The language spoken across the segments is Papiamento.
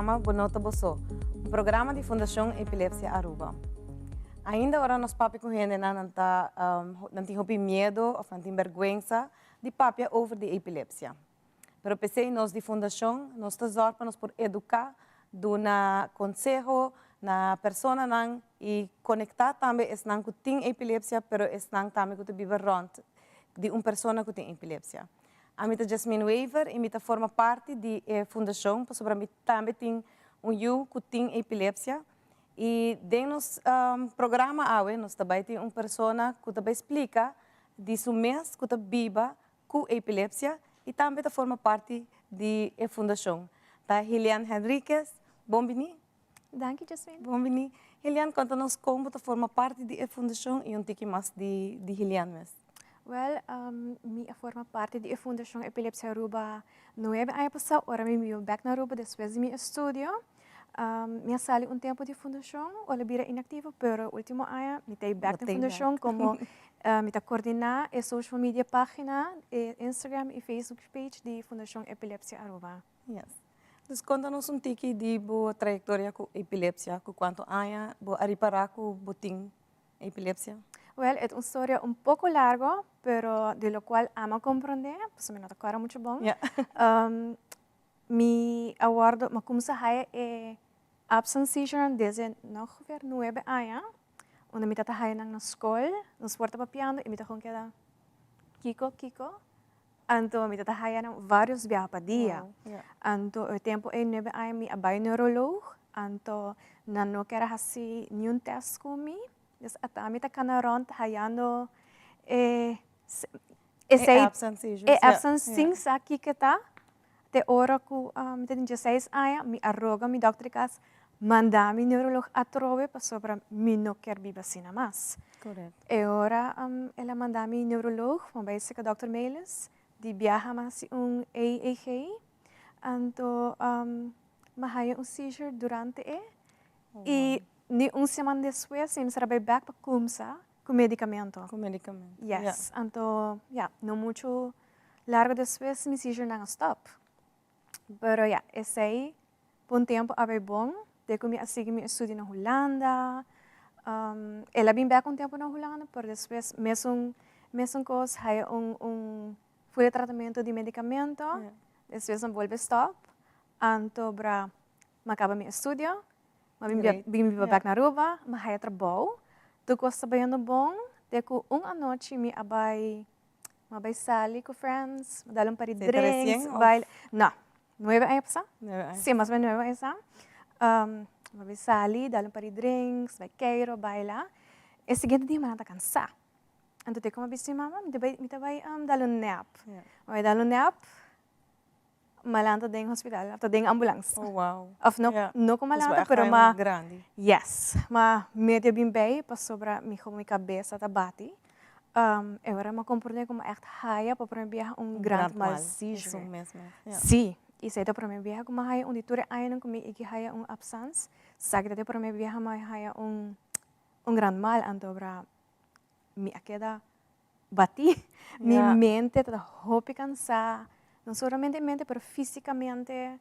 programa Bo No Ta Bo So, un programa di Fundacion Epilepsia Aruba. Ainda ora nos papia cu hendenan nan ta nan tin hopi miedo of nan tin berguensa di papia over di epilepsia. Pero p'esey nos di Fundacion nos ta zorg pa nos por educa, duna conseho na personanan y conecta tambe esnan cu tin epilepsia pero esnan tambe cu ta biba rond di un persona cu tin epilepsia. Ami ta Jasmine Wever y mi ta forma parti di e fundacion pasobra mi tambe tin un yu cu tin epilepsia y den nos programa awe nos ta bay tin un persona cu ta bay splica di su mes cu ta biba cu epilepsia y tambe ta forma parti di e fundacion. Ta Hilian Henriquez, bon bini. Danki Jasmine. Bon bini. Hilian, konta nos kon bo ta forma parti di e fundashon i un tiki mas di di Hilian mes. Wel, mi a forma parti di e Fundashon Epilepsia Aruba nuebe aña pasá ora mi biba bèk na Aruba despues di mi estudio. Mi a sali un tempu di e fundashon, ora bira inaktivo, pero ultimo aña mi ta ei bèk den fundashon komo mi ta kordiná e social media página, e Instagram i Facebook page di Fundashon Epilepsia Aruba. Yes. Dus konta nos un tiki di bo trayektoria ku epilepsia, ku kuantu aña bo a ripará ku bo tin epilepsia? Wel, e ta un storia un poko largo, pero di lokual ami a komprondé, pasobra mi no ta kòrda muchu bon. Mi a wòrdu, mi a kuminsá haya e absence seizure desde ongeveer nuebe aña, unda mi tabata haya nan na skol, nos por ta papiando i mi ta kon keda, kiko, kiko? Anto mi ta ta haya nan varios biaha pa dia. Anto e tempo ei nuebe aña mi a bai neuroloog, anto nan no kier a hasi niun test ku mi. Dus ata mi ta kana rond hayando e esei e absence sin sa kiko ta. Te ora ku mi ta tin dieseis aña mi a roga mi dokter di kas manda mi neuroloog atrobe pasobra mi no kier biba asina mas. E ora el a manda mi neuroloog, mi a bai serka dokter Melis, di biaha mi a hasi un EEG, anto mi a haya un seizure durante e i ni un siman despues mi mester a bai bek pa kumsa ku medikamento. Ku medikamento. Yes, anto ya, no muchu largo despues mi seizure-nan a stop. Pero ya, esei pa un tempu a bai bon, te ku mi a sigui mi estudio na Hulanda. El a bin bek un tempu na Hulanda, pero despues mesun mesun kos, haya un un full tratamentu di medikamento, despues a bolbe stop, anto bra mi a kaba mi estudio, mi a bin bin biba bek na Aruba, mi a haya trabou, tur kos ta bayendo bon, te ku un anochi mi a bai Mi a bai sali ku friends, mi a dal un par di drinks, baila. No, nuebe aña pasá. Sí, mas o menos nuebe aña pasá. Mi a bai sali, dal un par di drinks, bai keiro, baila. E siguiente dia mi a lanta kansá. Anto te ku mi a bisa mi mama, mi ta bai, mi ta bai dal un nap. Mi a bai dal un nap, mi a lanta den hospital, of ta den ambulans. Oh, wow. Of no, no ku mi a lanta, pero mi a. Grandi. Yes, mi a medio bin bei pasobra mi mi kabesa ta bati. E ora mi a komprondé ku mi a ègt haya pa promé biaha un grand mal seizure. Esun mes mes, ya. Sí, i esei ta promé biaha ku mi a haya un di tur e añanan ku mi a haya un absans, sa ki ta e promé biaha mi a haya un un grand mal, anto ora mi a keda batí, mi mente ta hopi kansá, no solamente mente pero físikamente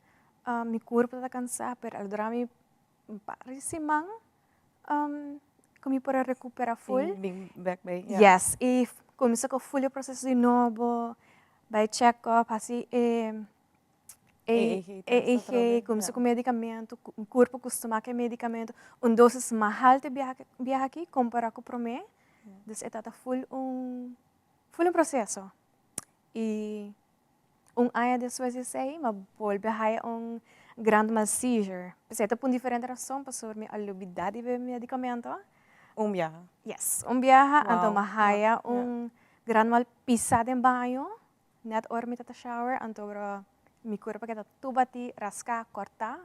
mi kurpo ta kansá, pero a dura mi un par di siman ku mi por a rekupera ful. Bin bek bay. Yes, i kuminsá ku ful e proseso di nobo, bai check up, hasi e EEG, kuminsá ku medikamentu, kurpo kustumá ku e medikamentu, un dosis mas haltu e biaha aki kompará ku promé. Dus e tabata ful un ful un proseso. I un aña despues di esei mi a bolbe haya un grand mal seizure. P'esei ta pa un diferente rason pasobra mi a lubidá di bebe mi medikamento. Un biaha? Yes, un biaha. Anto mi a haya un grand mal pisá den baño Net ora mi ta ta shower anto ora mi kurpa keda tur batí, raská, kòrtá.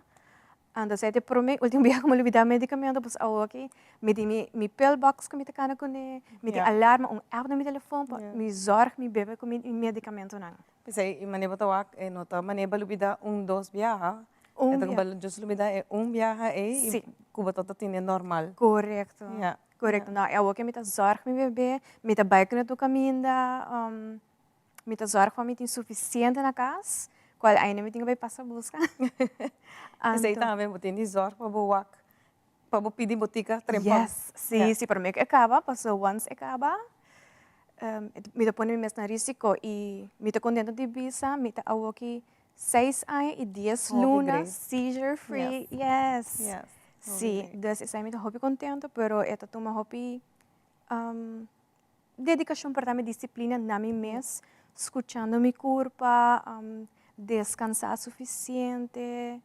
Anto esei ta e promé i último biaha ku mi a lubidá medikamento pues awoki mi tin mi mi pillbox ku mi ta kana kuné, mi tin alarma, un app na mi telefon pa mi zòrg mi bebe ku mi medikamentonan. P'esei e manera bo ta wak e no ta manera bo lubidá un dos biaha, e ta ku bo just lubidá e un biaha ei i ku bo ta ta tene normal. Korekto, korekto. No, e awoki mi ta zòrg mi bebe, mi ta bai kuné tur kaminda. Mi ta zorg pa mi tin sufisiente na kas. Cual ainda mi tin cu bay pasa busca. Esey tambe bo tin di zorg pa bo wak, pa bo pidi botica trempan. Yes, si, si, prome cu e caba, paso once e caba, mi ta pone mi mes na risico y mi ta contento di bisa mi ta awoki 6 aña y 10 luna seizure free, yes. Si, dus esey mi ta hopi contento, pero e ta tuma hopi dedicacion pa tambe disciplina na mi mes, scuchando mi curpa, descansa suficiente,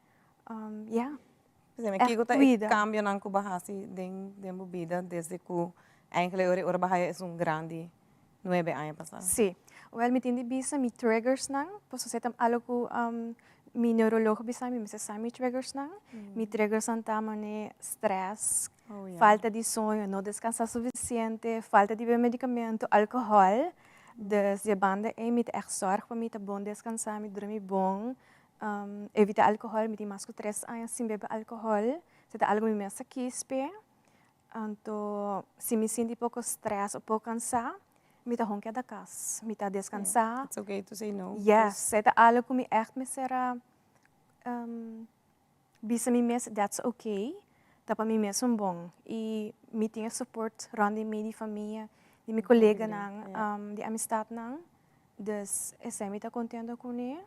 yeah. Pues, kico ta e cambionan cu bo a haci den bo bida desde cu eigenlijk ora bo a haya esun grandi 9 aña pasa? Si. Well, mi tin di bisa mi triggers nan, pasobra esey ta algo cu mi neurologo bisa mi, mi sa mi triggers nan. Mi triggers nan ta mane stress, falta di soño, no descansa suficiente, falta di medicamento, alcohol. Dus di banda ey mi ta echt zorg pa mi ta bon descansa, mi drumi bon, evita alcohol, mi tin mas cu 3 aña sin bebe alcohol. Esey ta algo mi mes a kies p'e. Anto, si mi sinti poco stress of poco cansa, mi ta gewoon keda cas, mi ta descansa. It's okay to say no. Yes, esey ta algo cu mi echt mester a bisa mi mes, that's okay. Ta pa mi mes un bon. Y mi tin support rond di mi, di famia, di mi coleganan, di amistadnan. Dus esey mi ta contento cu ne.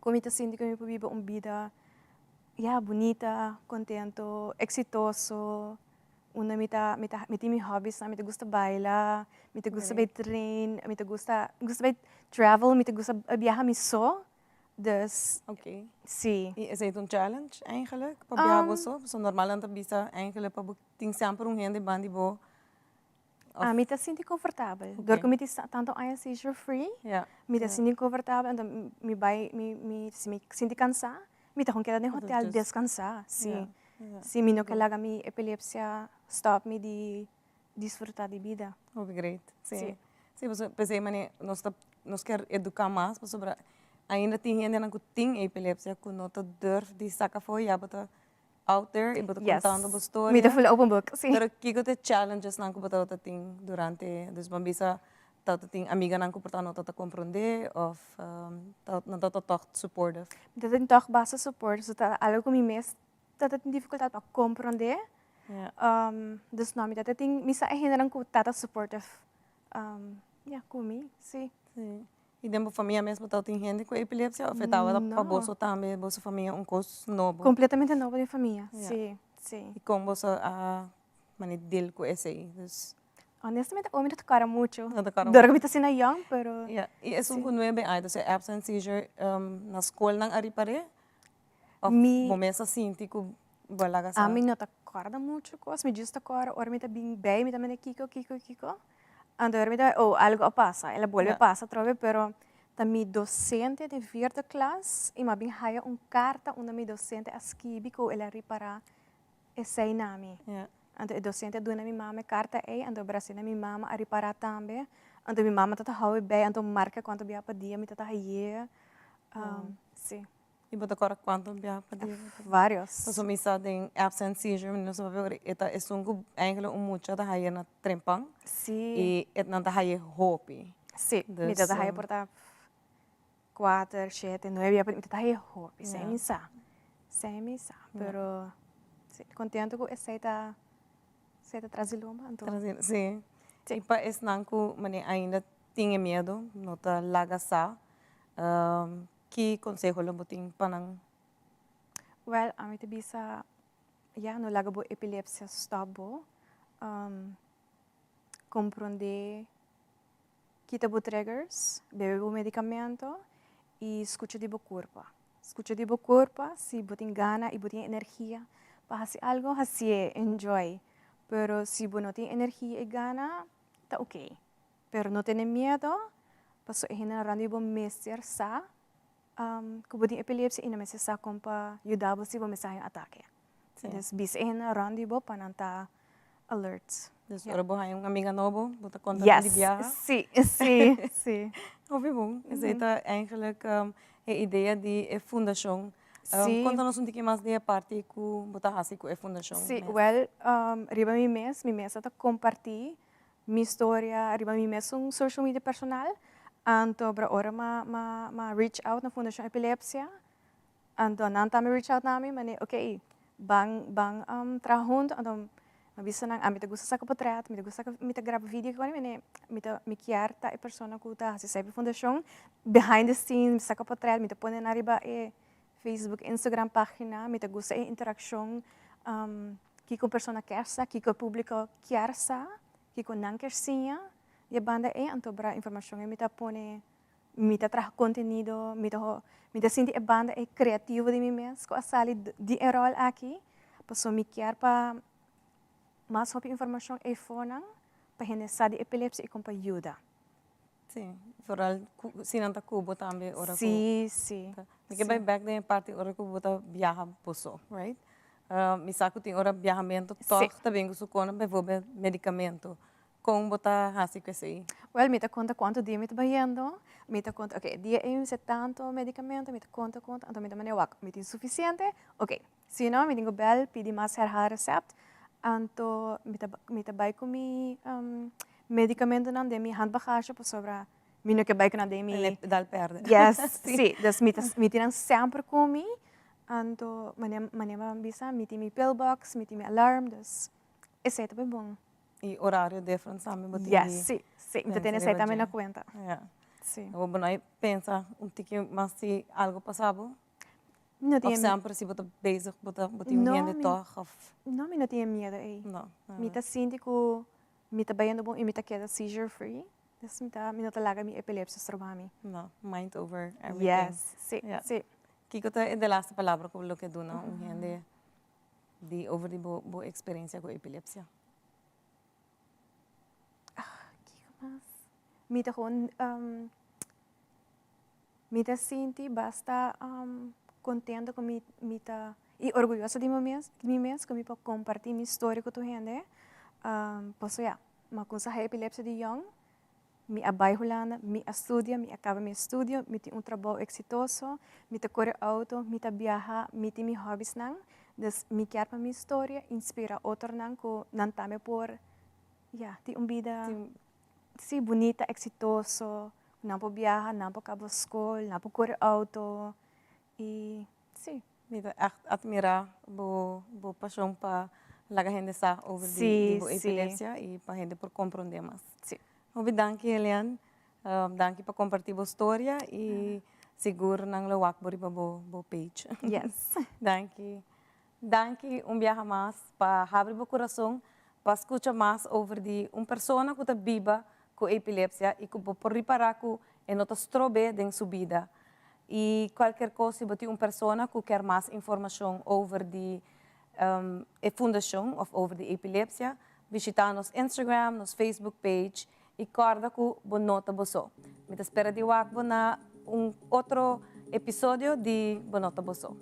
Cu mi ta sinti cu mi por biba un bida, ja, bunita, contento, exitoso. Unda mi tin mi hobbies, mi ta gusta baila, mi ta gusta bay train, mi ta gusta bay travel, mi ta gusta viaha mi so. Dus, si. Y esey ta un challenge eigenlijk pa biaha bo so? So normal nan ta bisa eigenlijk pa tin semper un hende bandi bo. Ami ta sinti comfortabel. Door cu mi tin tanto aña seizure free, mi ta sinti comfortabel, anto mi bay, si mi sinti cansa, mi ta gewoon keda den hotel descansa. Si. Si mi no ke laga mi epilepsia stop mi di disfruta di bida. Oh, great. Si. Si, pesey mane nos kier educa mas pasobra ainda tin hendenan cu tin epilepsia cu no ta durf di saca afo, ya bo ta out there y bo ta contando bo storia. Mi ta full open book, si. Pero kico ta e challenges nan cu bo tabata tin durante, dus ban bisa tabata tin amiganan cu por ta no tabata comprende of nan tabata toch supportive? Mi tabata tin toch basta support, so ta algo cu mi mes tabata tin dificultad pa comprende. Dus no, mi tabata tin, mi sa e hendenan cu tabata supportive, ja, cu mi, si. Si. Y den bo famia mes bo tabata tin hende cu epilepsia of e tabata pa boso tambe, boso famia, un cos nobo? Completamente nobo den famia, si. Y con boso a mane deal cu esey? Dus Honestamente, mi no ta corda mucho. No ta corda. Door cu mi ta asina young, pero Ja, y esun cu 9 aña, dus e absence seizure, na school nan a ripare? Of bo mes a sinti cu bo a laga sa? Ami no ta corda mucho cos, mi just ta corda ora mi ta bin bij, mi ta mende kico, kico, kico. Anto ora mi ta, oh, algo a pasa, el a bolbe pasa atrobe, pero ta mi docente den vierde klas y mi a bin haya un carta unda mi docente a skibi cu el a ripara esey na mi. Anto e docente a duna mi mama e carta ey, anto asina mi mama a ripara tambe. Anto mi mama tata hou bij, anto marca cuanto bia pa dia mi tata haye. Si. Y bo ta corda cuanto bia pa dia? Varios. Pasobra mi sa den absence seizure, mi no sa papia, e ta esun cu eigenlijk un mucha ta haya na trempan. Y e nan ta haya hopi. Si, mi tata haya por ta cuater, shete, nuebe bia pa dia, mi tata haya hopi, esey mi sa. Esey mi sa, pero si, contento cu esey ta tras di lomba, anto. Si. Y pa esnan cu mane ainda tin e miedo, no ta laga sa, ki conseho lo bo tin pa nan? Well, ami ta bisa, ja, no laga bo epilepsia stop bo. Comprende kita bo triggers, bebe bo medicamento y scucha di bo curpa. Scucha di bo curpa, si bo tin gana y bo tin energia pa haci algo, haci'e, enjoy. Pero si bo no tin energia y gana, ta ok. Pero no tene miedo, paso e hende rond di bo mester sa cu bo tin epilepsia y no mester sa con pa yuda bo si bo mester haya un atake. Dus bisa e hende rond di bo pa nan ta alert. Dus ora bo haya un amiga nobo, bo ta conta di biaha? Si. Hopi bon. Esey ta eigenlijk e idea di e fundacion. Conta nos un tiki mas di e parti cu bo ta haci cu e fundacion. Si, well, riba mi mes ta comparti mi historia riba mi mes un social media personal. Anto, pero ora m'a reach out na Fundacion Epilepsia, anto nan tambe reach out na mi, mane, ok, ban ban traha hunto. Anto m'a bisa nan, ami ta gusta saca portret, mi ta gusta saca, mi ta graba video, mane, mi kier ta e persona cu ta haci esey pa fundacion, behind the scenes, mi saca portret, mi ta pone nan riba e Facebook, Instagram pagina, mi ta gusta e interaccion, kico un persona kier sa, kico e publico kier sa, kico nan kier siña di e banda ey. Anto bra informacion ey mi ta pone, mi ta traha contenido, mi ta sinti e banda ey creativo di mi mes cu a sali di e rol aki, pasobra mi kier pa mas hopi informacion ey for nan, pa hende sa di epilepsia y con pa yuda. Si, vooral si nan ta cu bo tambe ora cu. Si. Mi ke bay bek den e parti ora cu bo ta biaha bo so, right? Mi sa cu tin ora biahamento toch ta bin cu su cona, bijvoorbeeld medicamento. Con bo ta haci cu esey? Well, mi ta conta cuanto dia mi ta bayendo. Mi ta conta, ok, dia ey mi mester tanto medicamento, mi ta conta, conta, anto mi ta manda wak, mi tin suficiente? Ok, si no, mi tin cu bel pidi mas herhaal recept, anto mi ta bay cu mi medicamentonan den mi handbagage, pasobra mi no ke bay cu nan den mi. Dal perde. Yes, si, dus mi tin nan semper cu mi, anto manera mi a bisa, mi tin mi pillbox, mi tin mi alarm, dus esey ta bay bon. Y horario different tambe bo tin. Yes, si, mi ta tene esey tambe na cuenta. Si. Bo no a pensa un tiki mas si algo pasa bo? No tin. Of semper si bo ta bezig bo tin un hende toch of? No, mi no tin e miedo ey. No. Mi ta sinti cu mi ta bayendo bon y mi ta keda seizure free. Dus mi no ta laga mi epilepsia stroba mi. No, mind over everything. Yes, si. Kico ta e de laatste palabra cu bo ke duna un hende di over di bo experiencia cu epilepsia? Ah, kico mas? Mi ta gewoon, mi ta sinti basta contento cu mi ta y orguyoso di mi mes cu mi por comparti mi historia cu tur hende. Pasobra ya, m'a cuminsa epilepsia di young, mi a bay Hulanda, mi a studia, mi a caba mi estudio, mi tin un trabou exitoso, mi ta core auto, mi ta viaha, mi tin mi hobbies nan. Dus mi kier pa mi historia inspira otronan cu nan tambe por, ya, tin un bida si bunita, exitoso, nan por viaha, nan por caba scol, nan por core auto y si. Mi ta echt admira bo pasion pa laga hende sa over di bo epilepsia y pa hende por comprende mas. Hopi danki, Elian. Danki pa comparti bo historia y sigur nan lo wak bo riba bo page. Yes. Danki. Danki un biaha mas pa habri bo curason, pa scucha mas over di un persona cu ta biba cu epilepsia y cu por ripara cu e no ta strobe den su bida. Y cualkier cos, si bo tin un persona cu kier mas informacion over di e fundacion of over di epilepsia, bishita nos Instagram, nos Facebook page y corda cu bo no ta bo so. Mi ta spera di wak bo na un otro episodio di Bo No Ta Bo So.